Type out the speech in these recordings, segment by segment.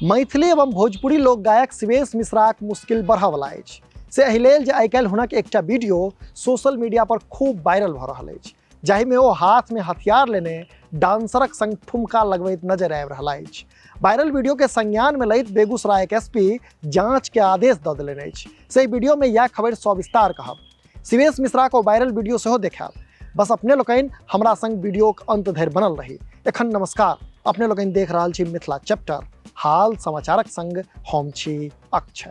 मैथिली एवं भोजपुरी लोक गायक शिवेश मिश्राक मुश्किल बढ़यवला अछि। से एहि लेल जे आइ-काल्हि हुनक एकटा वीडियो सोशल मीडिया पर खूब वायरल भऽ रहल अछि, जाहिमे ओ हाथमे हथियार लेने डांसरक संग ठुमका लगबैत नजरि आबि रहल अछि। वायरल वीडियो के संज्ञान में लैत बेगूसराय के एसपी जांच के आदेश दऽ देलनि अछि। से वीडियो में यह खबर सविस्तार कहब। शिवेश मिश्रा को वायरल वीडियो सेहो देखायब। बस अपने लोकनि हमरा संग वीडियोक अंत धरि बनल रही। एखन नमस्कार, अपने लोकनि देख रहल छी मिथिला चैप्टर। हाल समाचारक संग हम छी अक्षय।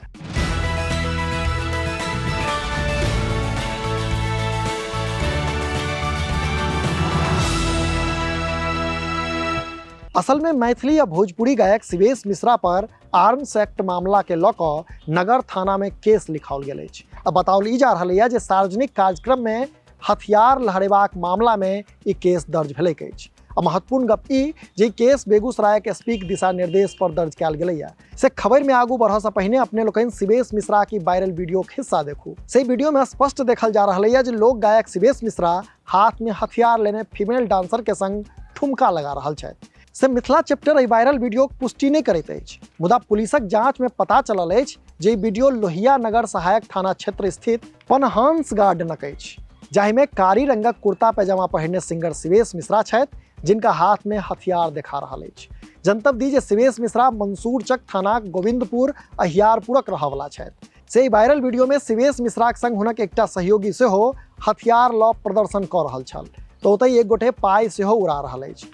असल में मैथिली या भोजपुरी गायक शिवेश मिश्रा पर आर्म्स एक्ट मामला के लऽ कऽ नगर थाना में केस लिखाओल गेल अछि। आ बताओल ई जा रहल यऽ जे सार्वजनिक कार्यक्रम में हथियार लहरेबाक मामला में ई केस दर्ज भेलैक अछि। आ महत्वपूर्ण गप ई जे ई केस बेगूसराय के एसपी के दिशा निर्देश पर दर्ज कयल गेलैया। से खबर में आगू बढ़ऽ से पहिने अपने लोकनि शिवेश मिश्रा की वायरल वीडियो के हिस्सा देखू। से वीडियो में स्पष्ट देखल जा रहल यऽ जे लोक गायक शिवेश मिश्रा हाथ में हथियार लेने फीमेल डांसर के संग ठुमका लगा रहल छथि। से मिथिला चैप्टर एहि वायरल वीडियो के पुष्टि नहि करैत अछि, मुदा पुलिसक जांच में पता चलल अछि जे ई वीडियो लोहिया नगर सहायक थाना क्षेत्र स्थित पनहंस गार्डनक अछि, जाहिमे कारी रंगक कुर्ता पैजामा पहिरने सिंगर शिवेश मिश्रा छथि, जिनका हाथ में हथियार देखा रहल अछि। जनतब दी जे शिवेश मिश्रा मंसूरचक थानाक गोविंदपुर अहियारपुरक रहयवला छथि। से ई वायरल वीडियो में शिवेश मिश्राक संग हुनक एकटा सहयोगी सेहो हथियार लऽ प्रदर्शन कऽ रहल छल, तऽ ओतहि एक गोटे पाइ सेहो उड़ा रहल अछि।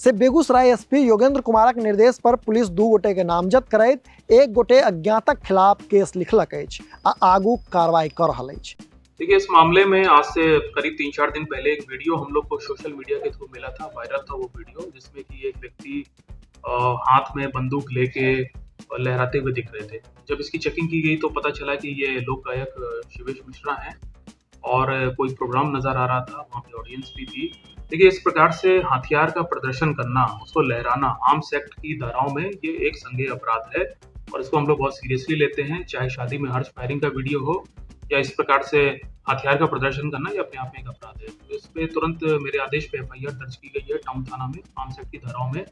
से बेगूसराय एसपी योगेंद्र कुमारक निर्देश पर पुलिस दू गोटे के नामजद करैत एक गोटे अज्ञातक खिलाफ केस लिखलक अछि आ आगू कार्रवाई कर रहल अछि। देखिए, इस मामले में आज से करीब 3-4 दिन पहले एक वीडियो हम लोग को सोशल मीडिया के थ्रू मिला था, वायरल था वो वीडियो, जिसमें कि एक व्यक्ति हाथ में बंदूक लेके लहराते हुए दिख रहे थे। जब इसकी चेकिंग की गई तो पता चला कि ये लोक गायक शिवेश मिश्रा हैं और कोई प्रोग्राम नज़र आ रहा था, वहाँ पे ऑडियंस भी थी। देखिए, इस प्रकार से हथियार का प्रदर्शन करना, उसको लहराना आर्म्स एक्ट की धाराओं में ये एक संज्ञेय अपराध है और इसको हम लोग बहुत सीरियसली लेते हैं। चाहे शादी में हर्ष फायरिंग का वीडियो हो या इस प्रकार से हथियार का प्रदर्शन करना, ये अपने आप में एक अपराध है। तो इस पर तुरंत मेरे आदेश पे एफआईआर दर्ज की गई है टाउन थाना में आर्म्स एक्ट की धाराओं में।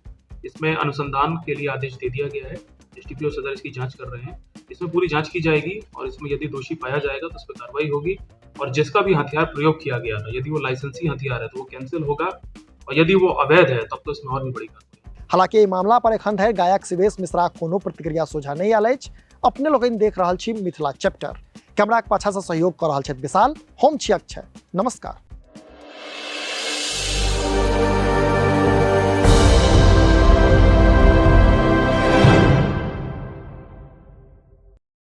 इसमें अनुसंधान के लिए आदेश दे दिया गया है। एसडीपीओ सदर इसकी जांच कर रहे हैं। इसमें पूरी जांच की जाएगी और इसमें यदि दोषी पाया जाएगा तो उस पर कार्रवाई होगी और जिसका भी हथियार प्रयोग किया गया था, यदि वो लाइसेंसी हथियार है तो वो कैंसिल होगा और यदि वो अवैध है तब तो इसमें और भी बड़ी कार्रवाई। हालांकि एहि मामला पर एखन धरि गायक शिवेश मिश्रा कोनो प्रतिक्रिया सोझा नहि आयल अछि। अपने लोकनि देख रहल छी मिथिला चैप्टर। कैमराक पाछा से सहयोग कऽ रहल छथि विशाल, हम छी अक्षय। नमस्कार।